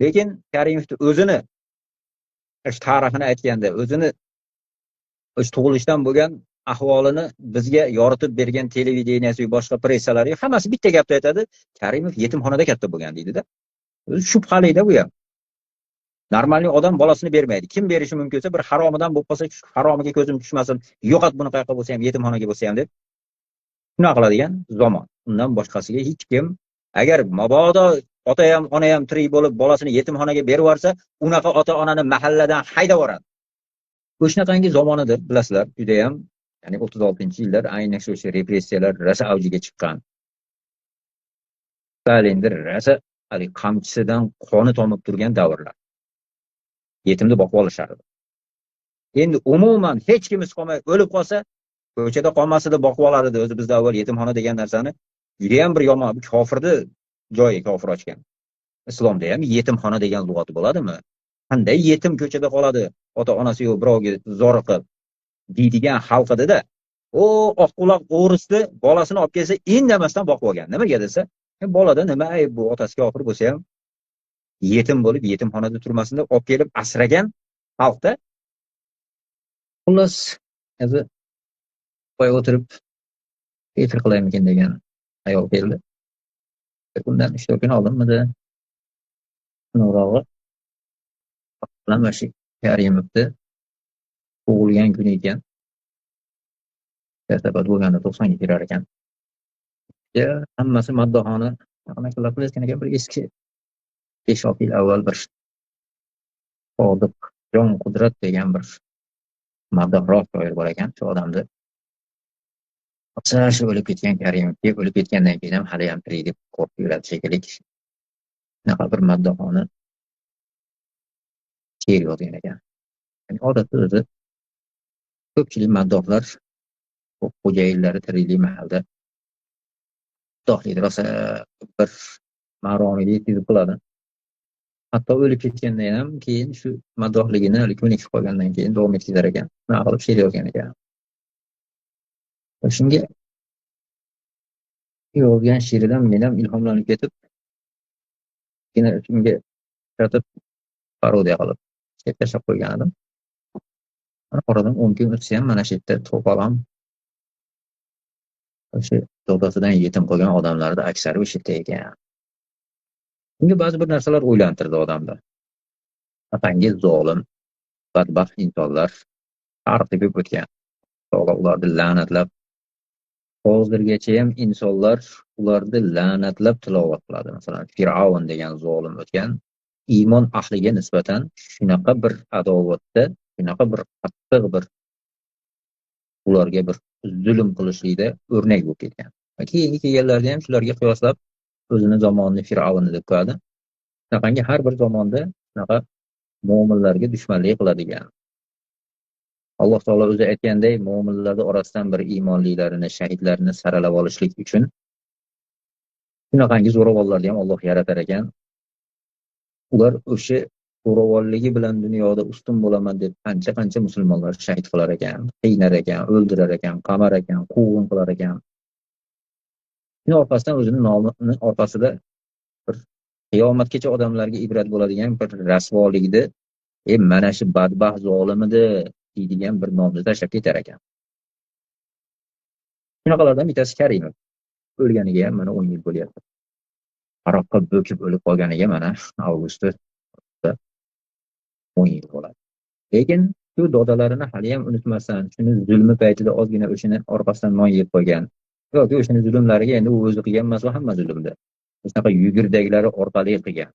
Lekin Karimovni o'zini tarixini aytganda, o'zini o'sha tug'ilishdan bo'lgan ahvolini bizga yoritib bergan televideniyasi, boshqa pressalari hammasi bitta gapni aytadi: Karimov yetimxonada katta bo'lgan deydida. O'zi shubhalida bu ham. Нормальный odam bolasini bermaydi. Kim berishi mumkin bo'lsa, bir haromidan bo'lib qolsa, haromiga ko'zim tushmasin, yo'qot buni qayoqqa bo'lsa ham, yetimxonaga bo'lsa ham deb shunaqa qiladigan zamon. Undan boshqasiga hech kim, agar mabodo ota ham ona ham tirik bo'lib bolasini yetimxonaga berib yuborsa, unaqa ota onani mahalladan haydab yuboradi. O'shanaqangi zamonidir, bilasizlar, judayam, ya'ni 36-yillar ayniqsa o'sha repressiyalar rosa avjiga chiqqan. Stalinni rosa haligi qamchisidan qoni tomib turgan davrlar. Yetimni boqib olishardi. Endi umuman hech kimisi qolmay o'lib qolsa, ko'chada qolmasida boqib olar edi. O'zi bizda avval yetimxona degan narsani judayam bir yomon, bir kofirni joyi, kofir ochgan. Islomda ham yetimxona degan lug'ati bo'ladimi? Qanday yetim ko'chada qoladi, ota-onasi yo'q, birovga zoriqib deydigan xalq edi-da. O oqquloq o'risni bolasini olib kelsa, indamasdan boqib olgan. Nimaga desa, bolada nima ayb bu, otasi kofir bo'lsa ham yetim bo'lib yetimxonada turmasin deb olib kelib asragan xalqda. Xullas, hozir boya o'tirib efir qilaymikin degan ayol keldi. Bundan 3-4 kun oldinmidi? Unurog'i bilan mana shu Karimovni tug'ilgan kuni ekan. Ertabat bo'lganda 90 ga kirar ekan. Hammasi maddohona anaqa qilayotgan ekan, bir eski 5-6 yil avval bir Sodiq Jon Qudrat degan bir maddohroq shoir bor ekan. Shu odamni shu o'lib ketgan Karimov deb, o'lib ketgandan keyin ham hali ham tirik deb qo'rqib yuradi shekilli. Shunaqa bir maddohona she'r yozgan ekan. Ya'ni odatda o'zi ko'pchilik maddohlar xo'jayinlari tiriklik mahalda maddohlikni rosa bir maromiga yetkazib qiladi. Hatto o'lib ketgandan ham keyin shu maddohligini ko'nikib qolgandan keyin davom etkazar ekan. Shunaqa qilib she'r yozgan ekan. Shunga yozgan she'ridan men ham ilhomlanib ketib, yana shunga o'xshatib parodiya qilib she'r tashlab qo'ygan edim. Mana oradan 10 kun o'tsa ham mana shu yerda to'polon o'sha dodasidan yetim qolgan odamlarni aksari o'sha yerda ekan. Unga ba'zi bir narsalar o'ylantirdi odamni. Atangiz zolim, badbaxt insonlar tarixda ko'p o'tgan. Alloh ularni la'natlab, hozirgacha ham insonlar ularni la'natlab tilovat qiladi. Masalan, Fir'avn degan zolim o'tgan, iymon ahliga nisbatan shunaqa bir adovatda, shunaqa bir qattiq bir ularga bir zulm qilishlikda o'rnak bo'lib ketgan. Va keyingi kelganlarda ham shularga qiyoslab o'zini zamonini Fir'avn deb qo'yadi. Shunaqangi har bir zamonda shunaqa mo'minlarga dushmanlik qiladigan. Alloh taolo o'zi aytganday, mo'minlarning orasidan bir iymonlilarini, shahidlarini saralab olishlik uchun shunaqangi zo'ravonlarni ham Alloh yaratar ekan. Ular o'sha zo'ravonligi bilan dunyoda ustun bo'laman deb qancha-qancha musulmonlar shahid qilar ekan, qiynar ekan, o'ldirar ekan, qamar ekan, quvg'in qilar ekan. Shuni orqasidan o'zini nomini orqasida bir qiyomatgacha odamlarga ibrat bo'ladigan bir rasvolikni, mana shu badbaxt zolim edi deydigan bir nomni tashlab ketar ekan. Shunaqalardan bittasi Karimov. O'lganiga ham mana 10 yil bo'lyapti. Aroqqa bo'kib o'lib qolganiga mana avgustda 10 yil bo'ladi. Lekin shu dodalarini hali ham unutmasdan, shuni zulmi paytida ozgina o'shini orqasidan non yeb qo'ygan yoki o'shani zulmlariga endi u o'zi qilgan emas, hamma zulmda. Shunaqa yugurdaglari orqali qilgan.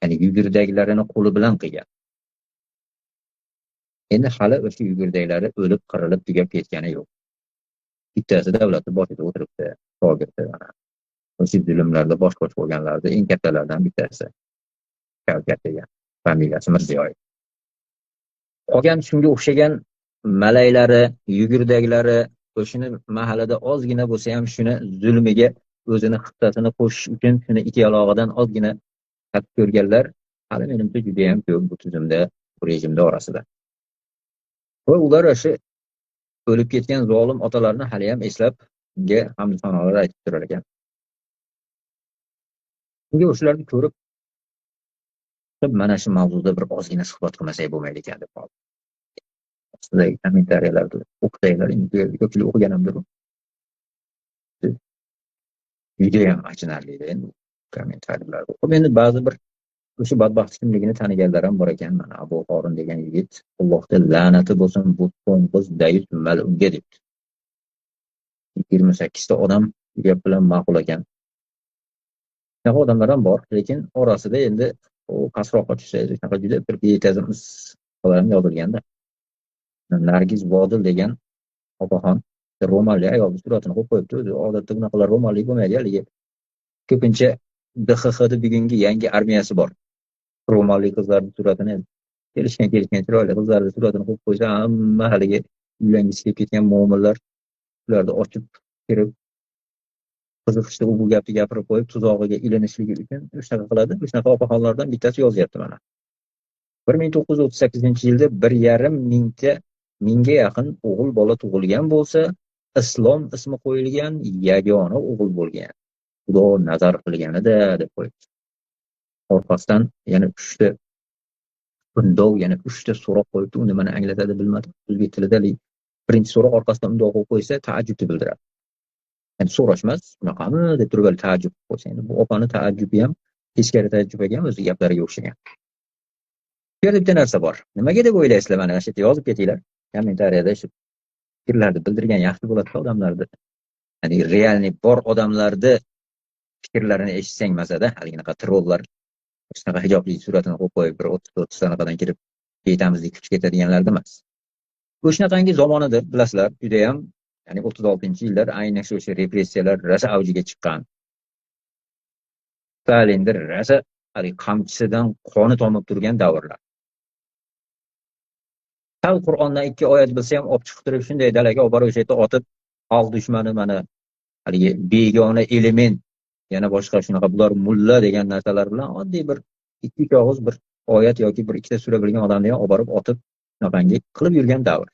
Ya'ni yugurdagilarini qo'li bilan qilgan. Endi hali o'sha yugurdaglari o'lib, qirilib, tugab ketgani yo'q. Bittasi davlatni boshida o'tiribdi, shogirdi mana. O'sha zulmlarda bosh qo'shib bo'lganlarni eng kattalaridan bittasi. Shavkat degan, familiyasi Mirziyoyev. Qolgan shunga o'xshagan malaylari, yugurdaglari o'shani mahallada ozgina bo'lsa ham shuni zulmiga o'zini hissasini qo'shish uchun shuni ikki yalog'idan ozgina tatib ko'rganlar hali menimcha juda ham ko'p bu tuzumda, bu rejimda orasida. Va ular o'sha o'lib ketgan zolim otalarni hali ham eslab unga hamd sanolar aytib turar ekan. Unga o'shalarni ko'rib Mana shu mavzuda bir ozgina suhbat qilmasak bo'lmaydi ekan deb qoldim. Ostidagi kommentariyalarni o'qisanglar, endi ko'pchilik o'qigan hamdir. Judayam achinarli endi kommentariyalar. O'qib endi ba'zi bir o'sha badbaxt kimligini taniganlar ham bor ekan. Mana Abu Qorin degan yigit, Allohga la'nati bo'lsin bu to'ng'iz dayus mal'unga debdi. 28 ta odam bu gap bilan ma'qul ekan. Shunaqa odamlar ham bor, lekin orasida endi u pastroqqa tushsangiz shunaqa juda bir betazim ham yozilganda. Nargiz Vodil degan opaxon ro'molli ayolning suratini qo'yib qo'yibdi. O'zi odatda bunaqalar ro'molli bo'lmaydi, haligi ko'pincha DXXda bugungi yangi armiyasi bor. Ro'molli qizlarning suratini kelishgan chiroyli qizlarning suratini qo'yib qo'ysa, hamma haligi uylangisi kelib ketgan mo'minlar ularni ochib kirib qiziqishda u bu gapni gapirib qo'yib tuzog'iga ilinishligi uchun shunaqa qiladi. Shunaqa opaxonlardan bittasi yozyapti mana. 1938-yilda 1,5 mingga yaqin o'g'il bola tug'ilgan bo'lsa, Islom ismi qo'yilgan yagona o'g'il bo'lgan. Xudo nazar qilganida deb qo'yibdi. Orqasidan yana 3 ta undov, yana 3 ta so'roq qo'yibdi. U nimani anglatadi bilmadim. O'zbek tilida birinchi so'roq orqasidan undov qo'yib qo'ysa, ta'ajjubni bildiradi. Ya'ni so'rashmas, bunaqami deb turib ta'ajjub qo'ysa, endi bu opani ta'ajjubi ham teskari ta'ajjub ekan, o'zi gaplariga o'xshagan. Bu yerda bitta narsa bor. Nimaga deb o'ylaysizlar? Mana shu yerda yozib ketinglar. Kommentariyada shu fikrlarni bildirgan yaxshi bo'ladi odamlarni. Ya'ni realniy bor odamlarni fikrlarini eshitsang masada, haliginaqa trollar shunaqa hijobli suratini qo'yib qo'yib bir 30-30 anaqadan kirib ketamiz deb kuchib ketadiganlarda emas. Bu shunaqangi zamonidir, bilasizlar, judayam, ya'ni 36-yillar ayni shu o'sha repressiyalar rosa avjiga chiqqan. Stalinni rosa haligi qamchisidan qoni tomib turgan davrlar. Sal Qur'ondan 2 oyat bilsa ham olib chiqib turib shunday dalaga olib borib o'sha yerda otib, xalq dushmani mana haligi begona element, yana boshqa shunaqa bular mulla degan narsalar bilan oddiy bir 2-3 og'iz bir oyat yoki bir ikkita sura bilgan odamni ham olib borib otib shunaqangi qilib yurgan davr.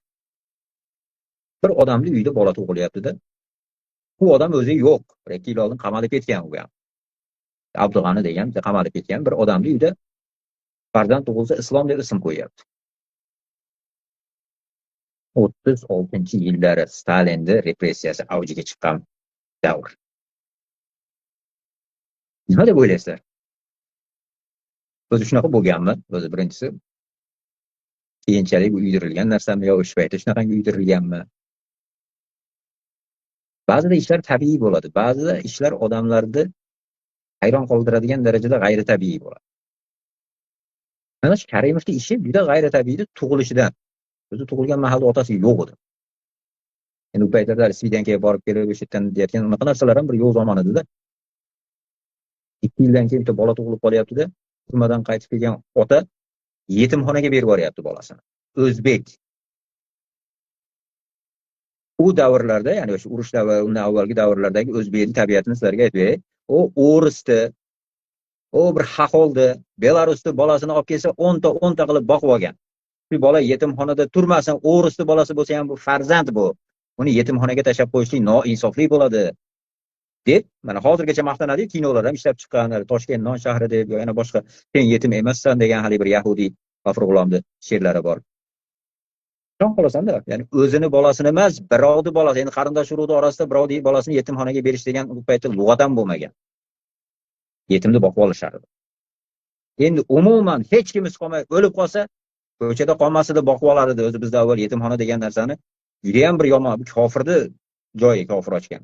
Bir odamning uyida bola tug'ilyapti-da. Bu odam o'zi yo'q. 1-2 yil oldin qamalib ketgan u ham. Abdug'ani degan qamalib ketgan bir odamning uyida farzand tug'ilsa Islom deb ism qo'yyapti. 36-yillari Stalinning repressiyasi avjiga chiqqan davr. Nima deb o'ylaysizlar? O'zi shunaqa bo'lganmi? O'zi birinchisi keyinchalik bu uydirilgan narsami yo o'sha paytda shunaqangi uydirilganmi? Ba'zida ishlar tabiiy bo'ladi, ba'zida ishlar odamlarni hayron qoldiradigan darajada g'ayritabiiy bo'ladi. Mana shu Karimovning ishi juda g'ayritabiiy tug'ilishidan. O'zi tug'ilgan mahalda otasi yo'q edi. Endi u paytlarda svidankaga borib kelib o'sha yerdan deyotgan unaqa narsalar ham bir yo'q zamon edi-da. 2 yildan keyin bitta bola tug'ilib qolyapti-da, turmadan qaytib kelgan ota yetimxonaga berib yuboryapti bolasini. O'zbek. U davrlarda, ya'ni o'sha urush davri, undan avvalgi davrlardagi o'zbekning tabiatini sizlarga aytib beray. U o'risni, u bir xaxolni, Belarusni bolasini olib kelsa 10 ta 10 ta qilib boqib olgan. Shu bola yetimxonada turmasin, o'risni bolasi bo'lsa ham bu farzand bu. Uni yetimxonaga tashlab qo'yishlik noinsoflik bo'ladi deb mana hozirgacha maqtanadi, kinolar ham ishlab chiqqan, Toshkent non shahri deb yo yana boshqa, sen yetim emassan degan hali bir yahudiy G'afur G'ulomning she'rlari bor. Jon qolasan-da, ya'ni o'zini bolasini emas, birovni bolasi, endi qarindosh urug'ni orasida birovning bolasini yetimxonaga berish degan u paytda lug'at ham bo'lmagan. Yetimni boqib olishardi. Endi umuman hech kim qolmay o'lib qolsa, ko'chada qolmas edi, boqib olar edi. O'zi bizda avval yetimxona degan narsani juda ham bir yomon, bu kofirni joyi, kofir ochgan.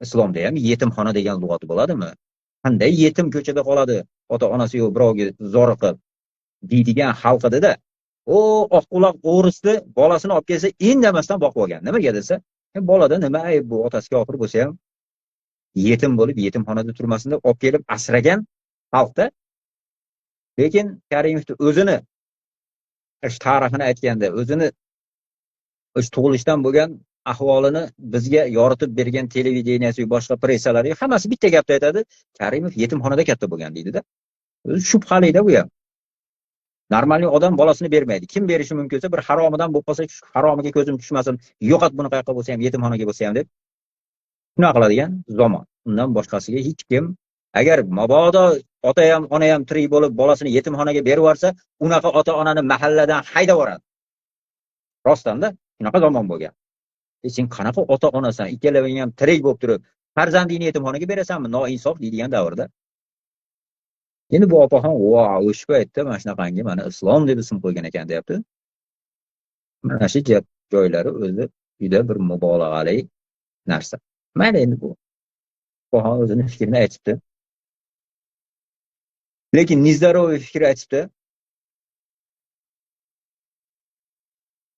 Islomda ham yetimxona degan lug'at bo'ladimi? Qanday yetim ko'chada qoladi, ota-onasi yo'q, birovga zoriqib deydigan xalq edi-da. O oqquloq o'risni bolasini olib kelsa indamasdan boqib olgan. Nimaga desa, bolada nima ayb bu, otasi kofir bo'lsa ham yetim bo'lib yetimxonada turmasin deb olib kelib asragan xalqda. Lekin Karimovni o'zini o'sha tarixini aytganda, o'zini o'sha tug'ilishdan bo'lgan ahvolini bizga yoritib bergan televideniyasi va boshqa pressalari hammasi bitta gapda aytadi. Karimov yetimxonada katta bo'lgan deydi-da. O'zi shubhalida bu ham. Normalniy odam bolasini bermaydi. Kim berishi mumkin bo'lsa, bir haromidan bo'lib qolsa, shu haromiga ko'zim tushmasin, yo'qot buni qayoqqa bo'lsa ham, yetimxonaga bo'lsa ham deb shunaqa qiladigan zamon. Undan boshqasiga hech kim, agar mabodo Ota ham, ona ham tirik bo'lib, bolasini yetimxonaga berib yuborsa, unaqa ota-onani mahalladan haydab yuboradi. Rostdan-da, shunaqa zamon bo'lgan. Sen qanaqa ota-onasan, ikkalaving ham tirik bo'lib turib, farzandingni yetimxonaga berasanmi? Noinsof deydigan davrda. Endi bu opaxon, "Vau, o'sha paytda mana shunaqangi mana islom deb ism qo'ygan ekan" deyapti. Mana shu joylari o'zi juda bir mubolag'ali narsa. Mayli, endi bu opaxon o'zini fikrini aytibdi. Lekin nizdaroviy fikr aytibdi.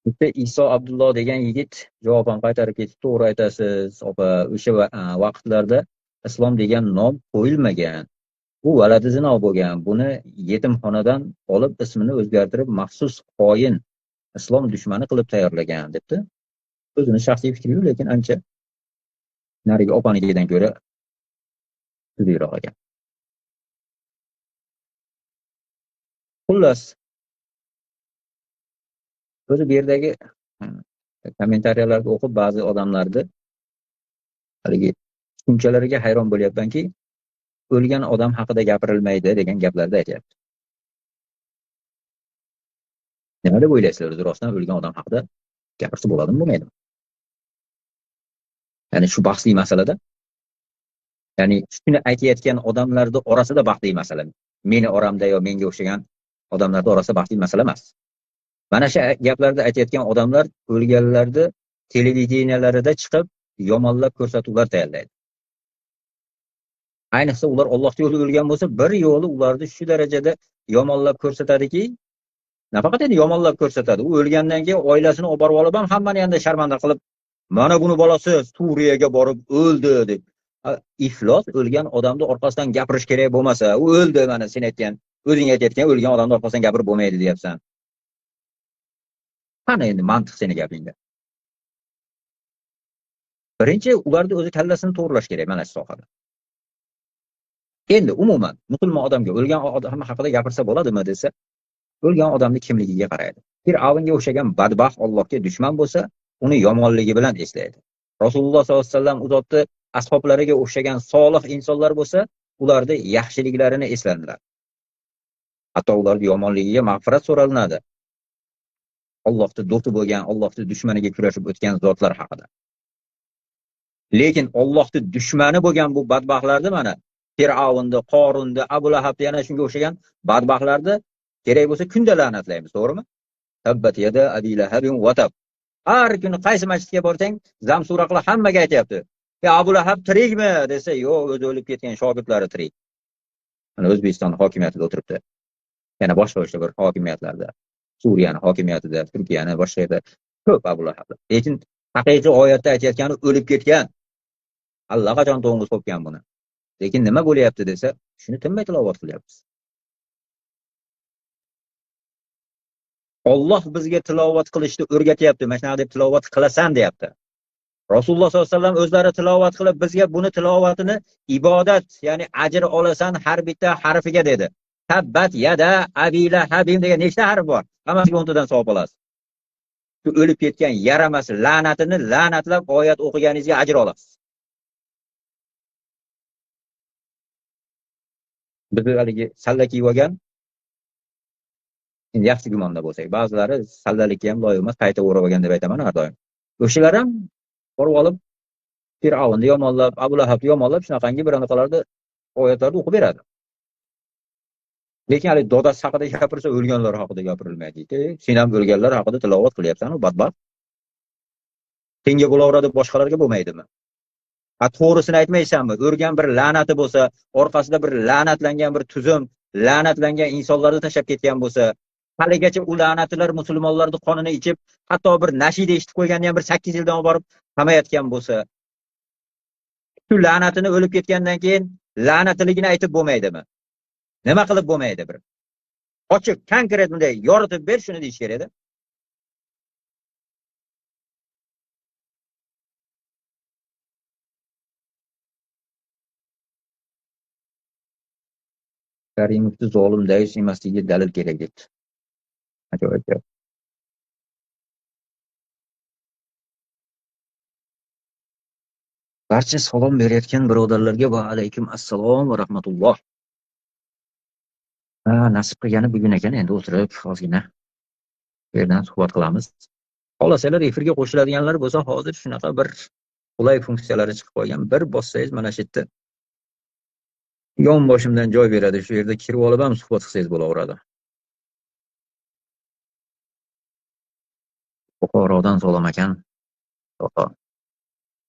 Bitta Iso Abdulloh degan yigit javob ham qaytarib ketib, to'g'ri aytasiz, opa, o'sha vaqtlarda islom degan nom qo'yilmagan. Bu valadi zino bo'lgan. Buni yetimxonadan olib ismini o'zgartirib maxsus xoin, islom dushmani qilib tayyorlagan debdi. O'zini shaxsiy fikri, lekin ancha narigi opanikidan ko'ra tuzukroq ekan. Xullas, o'zi bu yerdagi kommentariyalarni o'qib ba'zi odamlarni haligi tushunchalariga hayron bo'lyapmanki, o'lgan odam haqida gapirilmaydi degan gaplarni aytyapti. Nima deb o'ylaysizlar? O'zi rostdan o'lgan odam haqida gapirsa bo'ladimi, bo'lmaydimi? Ya'ni shu bahsli masalada, ya'ni shuni aytayotgan odamlarning orasida bahsli masala. Meni oramda yo menga o'xshagan odamlarning orasida bahsli masala emas. Mana shu gaplarni aytayotgan odamlar o'lganlarni televideniyalarida chiqib yomonlab ko'rsatuvlar tayyorlaydi. Ayniqsa ular Allohning yo'lida o'lgan bo'lsa, bir yo'li ularni shu darajada yomonlab ko'rsatadiki, nafaqat endi yomonlab ko'rsatadi, u o'lgandan keyin oilasini olib borib olib ham hammani endi sharmanda qilib, mana buni bolasi Suriyaga borib o'ldi deb. Iflos o'lgan odamni orqasidan gapirish kerak bo'lmasa, u o'ldi, mana sen aytgan, o'zing aytayotgan o'lgan odamni orqasidan gapirib bo'lmaydi deyapsan. Qani endi mantiq seni gapingda? Birinchi ularni o'zi kallasini to'g'rilash kerak mana shu sohada. Endi umuman musulmon odamga o'lgan odam haqida gapirsa bo'ladimi desa, o'lgan odamning kimligiga qaraydi. Fir'avnga o'xshagan badbaxt Allohga dushman bo'lsa, uni yomonligi bilan eslaydi. Rasululloh sollallohu alayhi vasallam u zotni ashoblariga o'xshagan solih insonlar bo'lsa, ularni yaxshiliklarini eslaniladi. Hatto ularning yomonligiga mag'firat so'ralinadi. Allohning do'sti bo'lgan, Allohning dushmaniga kurashib o'tgan zotlar haqida. Lekin Allohning dushmani bo'lgan bu badbaxtlarni mana Fir'avnni, Qorunni, Abu Lahabni, yana shunga o'xshagan badbaxtlarni kerak bo'lsa kunda la'natlaymiz, to'g'rimi? Tabbat yada abi lahabin va tab. Har kuni qaysi masjidga borsang, zam sura qilib hammaga aytayapti. Ya Abu Lahab tirikmi desa, yo'q, o'zi o'lib ketgan, shogirdlari tirik. Mana O'zbekiston hokimiyatida o'tiribdi. Yana boshqa o'sha bir hokimiyatlarda, Suriyani hokimiyatida, Turkiyani boshqa yerda ko'p Abu Lahablar. Lekin haqiqiy oyatda aytayotgani o'lib ketgan. Allaqachon to'ng'iz qo'pgan buni. Lekin nima bo'lyapti desa, shuni tinmay tilovat qilyapmiz. Alloh bizga tilovat qilishni o'rgatyapti. Mana shunaqa deb tilovat qilasan deyapti. Rasululloh sollallohu alayhi vasallam o'zlari tilovat qilib bizga buni tilovatini ibodat, ya'ni ajr olasan har bitta harfiga dedi. Tabbat yada abi lahabin degan nechta harf bor? Hammasiga 10 tadan savob olasiz. Shu o'lib ketgan yaramas la'natini la'natlab oyat o'qiganingizga ajr olasiz. Biz haligi salla kiyib olgan, endi yaxshi gumonda bo'lsak, ba'zilari sallalikka ham loyiq emas, qayta o'rab olgan deb aytaman har doim. O'shalar ham borib olib Fir'avnni yomonlab, Abu Lahabni yomonlab shunaqangi bir anaqalarda oyatlarni o'qib beradi. Lekin hali dodasi haqida gapirsa, o'lganlar haqida gapirilmaydi. Sen ham o'lganlar haqida tilovat qilyapsan, u badbaxt. Senga bo'laveradi, boshqalarga bo'lmaydimi? Ha, to'g'risini aytmaysanmi? O'rgan bir la'nati bo'lsa, orqasida bir la'natlangan bir tuzum, la'natlangan insonlarni tashlab ketgan bo'lsa, haligacha u la'natlar musulmonlarning qonini ichib, hatto bir nashida eshitib qo'yganni ham bir 8 yildan olib borib qamayotgan bo'lsa, shu la'natini o'lib ketgandan keyin la'natligini aytib bo'lmaydimi? Nima qilib bo'lmaydi bir? Ochiq, konkret bunday yoritib ber, shuni deyish kerak edi. Karimovni zolim dayus emasligiga dalil kerak debdi. Ajoyib gap. Barcha salom berayotgan birodarlarga va alaykum assalom va rahmatulloh. Nasib qilgani bugun ekan, endi o'tirib ozgina bu yerdan suhbat qilamiz. Xohlasalar efirga qo'shiladiganlar bo'lsa, hozir shunaqa bir qulay funksiyalari chiqib qo'ygan. Bir bossangiz mana shu yerda yon boshimdan joy beradi. Shu yerda kirib olib ham suhbat qilsangiz bo'laveradi. Buxorodan salom ekan.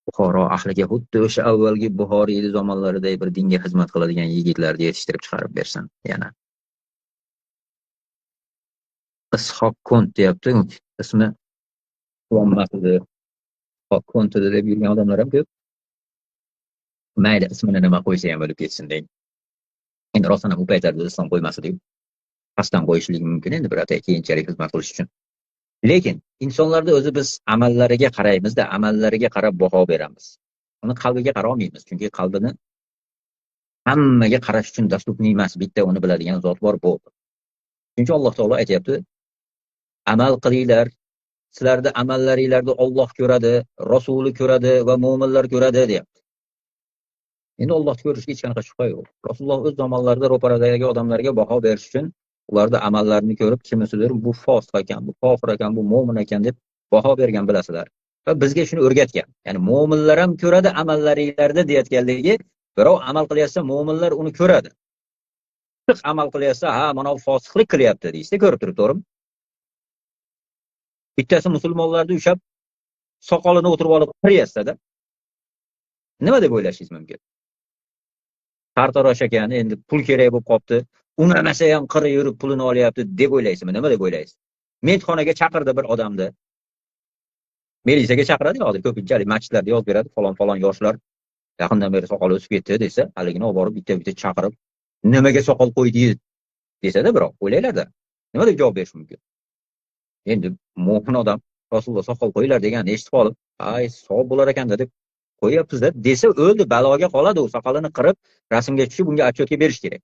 Buxoro ahliga xuddi o'sha avvalgi Buxoriy zamonlaridagi bir dinga xizmat qiladigan yigitlarni yetishtirib chiqarib bersin yana. Ishoq Kont deyapti. Ismi Quvonmas edi. Ishoq Kont edi deb yurgan odamlar ham ko'p. Mayli, ismini nima qo'ysa ham bo'lib ketsin deng. Endi rostdan ham u paytlarda islom qo'ymas edi. Qasddan qo'yishligi mumkin endi bir atay keyinchalik xizmat qilish uchun. Lekin insonlarda o'zi biz amallariga qaraymizda, amallariga qarab baho beramiz. Uni qalbiga qaramaymiz, chunki qalbini hammaga qarash uchun dasturni emas, bitta uni biladigan zot bor bo'ldi. Chunki Alloh taolo aytayapti, amal qilinglar, sizlarda amallaringlarni Alloh ko'radi, Rasuli ko'radi va mo'minlar ko'radi deyapti. Endi Allohni ko'rishga hech qanaqa shubha yo'q. Rasululloh o'z zamonlarida ro'paradagi odamlarga baho berish uchun ularda amallarini ko'rib, kimisidir bu fosiq ekan, bu kofir ekan, bu mo'min ekan deb baho bergan, bilasizlar. Va bizga shuni o'rgatgan. Ya'ni mo'minlar ham ko'radi amallaringlarda deyotganligi, birov amal qilyapsa, mo'minlar uni ko'radi. Fosiq amal qilyapsa, ha, mana bu fosiqlik qilyapti deyishsa, ko'rib turib, to'g'rimi? Bittasi musulmonlarni ushlab soqolini o'tirib olib qiryapsa-da, nima deb o'ylashingiz mumkin? Sartarosh ekan, endi pul kerak bo'lib qopti. Unamasa ham qirib yurib pulini olyapti deb o'ylaysizmi? Nima deb o'ylaysiz? Medxonaga chaqirdi bir odamni. Militsiyaga chaqiradi, hozir ko'pinchalik masjidlarda yozib beradi, falon-falon yoshlar yaqindan beri soqoli o'sib ketdi desa, haligini olib borib bitta-bitta chaqirib, nimaga soqol qo'ydingiz desa-da birov o'ylaylarda. Nima deb javob berish mumkin? Endi mo'min odam Rasululloh soqol qo'yinglar deganini eshitib qolib, ay, savob bo'lar ekanda deb qo'yapsiz-da desa, o'ldi, baloga qoladi, u soqolini qirib, rasmga tushib, unga otchetga berish kerak.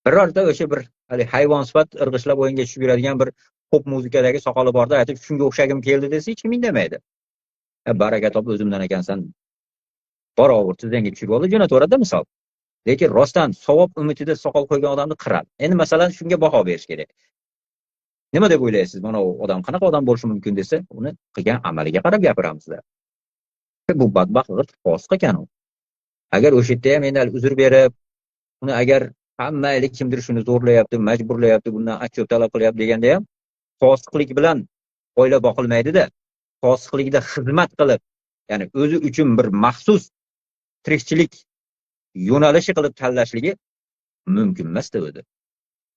Birorta o'sha bir hali hayvon sifat irg'ishlab o'yinga tushib yuradigan bir pop muzikadagi soqoli borda aytib, shunga o'xshagim keldi desa, hech kim indamaydi. Baraka topib o'zimdan ekansan, barobar tizingga tushib oldi, jo'nataveradi misol. Lekin rostdan savob umidida soqol qo'ygan odamni qiradi. Endi masalan shunga baho berish kerak. Nima deb o'ylaysiz? Mana u odam qanaqa odam bo'lishi mumkin desa, uni qilgan amaliga qarab gapiramizlar. Bu badbaxt g'irt fosiq ekan u. Agar o'sha yerda ham endi uzr berib, uni agar hamma kimdir shuni zo'rlayapti, majburlayapti, bundan otchet talab qilyapti deganda ham fosiqlik bilan oila boqilmaydi-da. Fosiqlikda xizmat qilib, ya'ni o'zi uchun bir maxsus tirikchilik yo'nalishi qilib tanlashligi mumkin emas-da o'zi.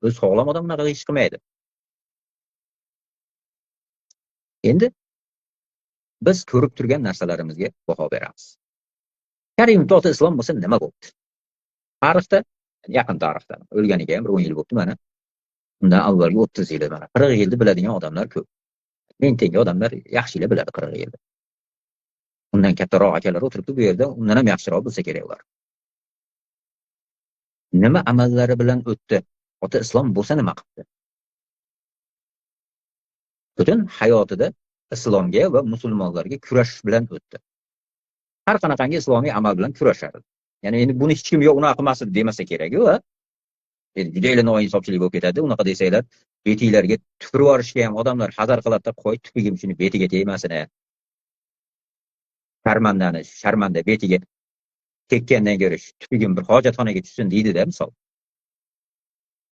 O'z sog'lom odam bunaqa ish qilmaydi. Endi biz ko'rib turgan narsalarimizga baho beramiz. Karim To'ti islom bo'lsa nima bo'pti? Tarixda, yaqin tarixda, o'lganiga ham bir 10 yil bo'pti mana. Undan avvalgi 30 yil mana 40 yilni biladigan odamlar ko'p. Men tengi odamlar yaxshilab biladi 40 yilni. Undan kattaroq akalar o'tiribdi bu yerda, undan ham yaxshiroq bilsa kerak ular. Nima amallari bilan o'tdi? Ota islom bo'lsa nima qildi? Butun hayotida islomga va musulmonlarga kurash bilan o'tdi. Har qanaqangi islomiy amal bilan kurashardi. Ya'ni endi buni hech kim yo'q, unaqa qilmasin demasa kerak-ku, ha? Endi juda noinsofchilik bo'lib ketadi. Unaqa desanglar, betinglarga tupurib yuborishga ham odamlar hazar qiladi-da, qo'y tupugim shuni betiga tegmasin. Sharmandani, sharmanda betiga tekkandan ko'ra tupugim bir hojatxonaga tushsin deydi-da misol.